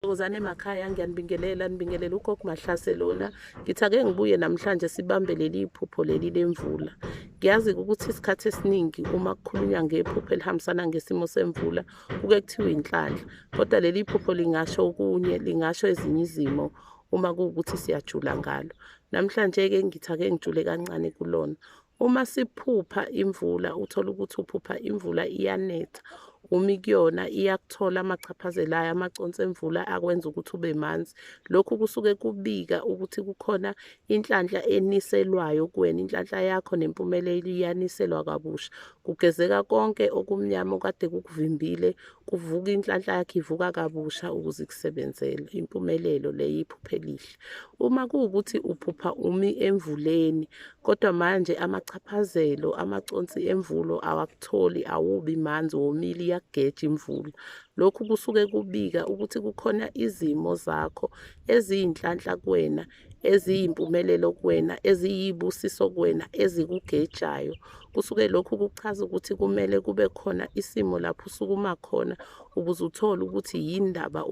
Thokozani emakhaya, ngiyanibingelela, nibingelela uGogo Mahlase lona. Ngithi ake ngibuye namhlanje sibambe leli phupho leli lemvula. Ngiyazi ukuthi isikhathi esiningi uma kukhulunywa ngephupho elihambisana ngesimo semvula kuke kuthiwe inhlanhla, kodwa leli phupho lingasho okunye, lingasho ezinye izimo uma kuwukuthi siyajula ngalo. Namhlanje-ke ngithi ake ngijule kancane kulona. Uma siphupha imvula, uthole ukuthi uphupha imvula iyanetha, umi kuyona iyakuthola amachaphazelo ayo, amaconsi emvula akwenza ukuthi ube manzi. Lokhu kusuke kubika ukuthi kukhona inhlanhla eniselwayo kuwena, inhlanhla yakho nempumelelo iyaniselwa kabusha. Kugezeka konke okumnyama okade kukuvimbile, kuvuka inhlanhla yakho ivuka kabusha ukuze ikusebenzele. Impumelelo leyo, iphupho elihle. Uma kuwukuthi uphupha umi emvuleni, kodwa manje amachaphazelo, amaconsi emvulo awakutholi, awubi manzi, womile, iyakugeja imvula. Lokhu kusuke kubika ukuthi kukhona izimo zakho eziyinhlanhla kuwena, eziyimpumelelo kuwena, eziyibusiso kuwena, ezikugejayo. Kusuke lokhu kuchaza ukuthi kumele kube khona isimo lapho usukuma khona ukuze uthole ukuthi yini ndaba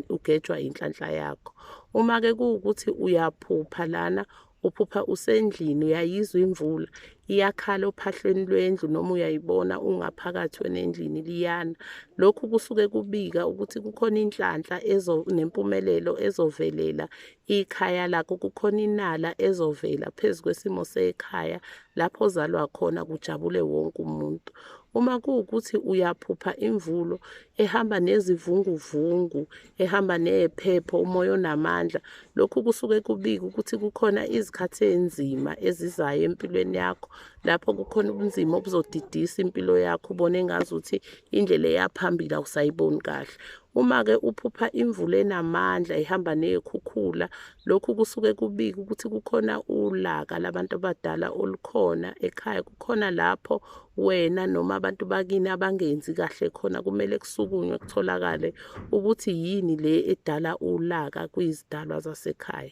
ugejwa inhlanhla yakho. Uma-ke kuwukuthi uyaphupha lana, uphupha usendlini, uyayizwa imvula iyakhala ophahlweni lwendlu, noma uyayibona ungaphakathi wena endlini liyana. Lokhu kusuke kubika ukuthi kukhona inhlanhla nempumelelo ezovelela ikhaya lakho, kukhona inala ezovela phezu kwesimo sekhaya lapho ozalwa khona, kujabule wonke umuntu. Uma kuwukuthi uyaphupha imvulo ehamba nezivunguvungu, ehamba nephepho, umoya onamandla, lokhu kusuke kubika ukuthi kukhona izikhathi ezinzima ezizayo empilweni yakho, lapho kukhona ubunzima obuzodidisa impilo yakho, ubone engazuthi indlela eya phambili awusayiboni kahle. Uma-ke uphupha imvula enamandla ihamba ney'khukhula, lokhu kusuke kubika ukuthi kukhona ulaka labantu abadala olukhona ekhaya, kukhona lapho wena noma abantu bakini abangenzi kahle khona, kumele kusukunywe kutholakale ukuthi yini le edala ulaka kwizidalwa zasekhaya.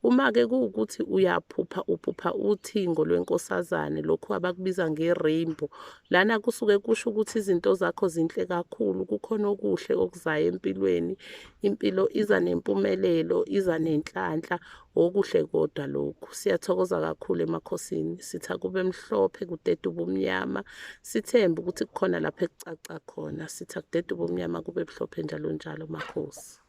Uma-ke kuwukuthi uyaphupha, uphupha uthingo lwenkosazane, lokhu abakubiza nge-rainbow, lana kusuke kusho ukuthi izinto zakho zinhle kakhulu, kukhona okuhle okuzayo empilweni, impilo iza nempumelelo, iza nenhlanhla, okuhle kodwa lokhu. Siyathokoza kakhulu emakhosini, sithi akube mhlophe kudede ubumnyama, sithembe ukuthi kukhona lapho ekucaca khona, sithi akudede ubumnyama kube mhlophe njalo njalo makhosi.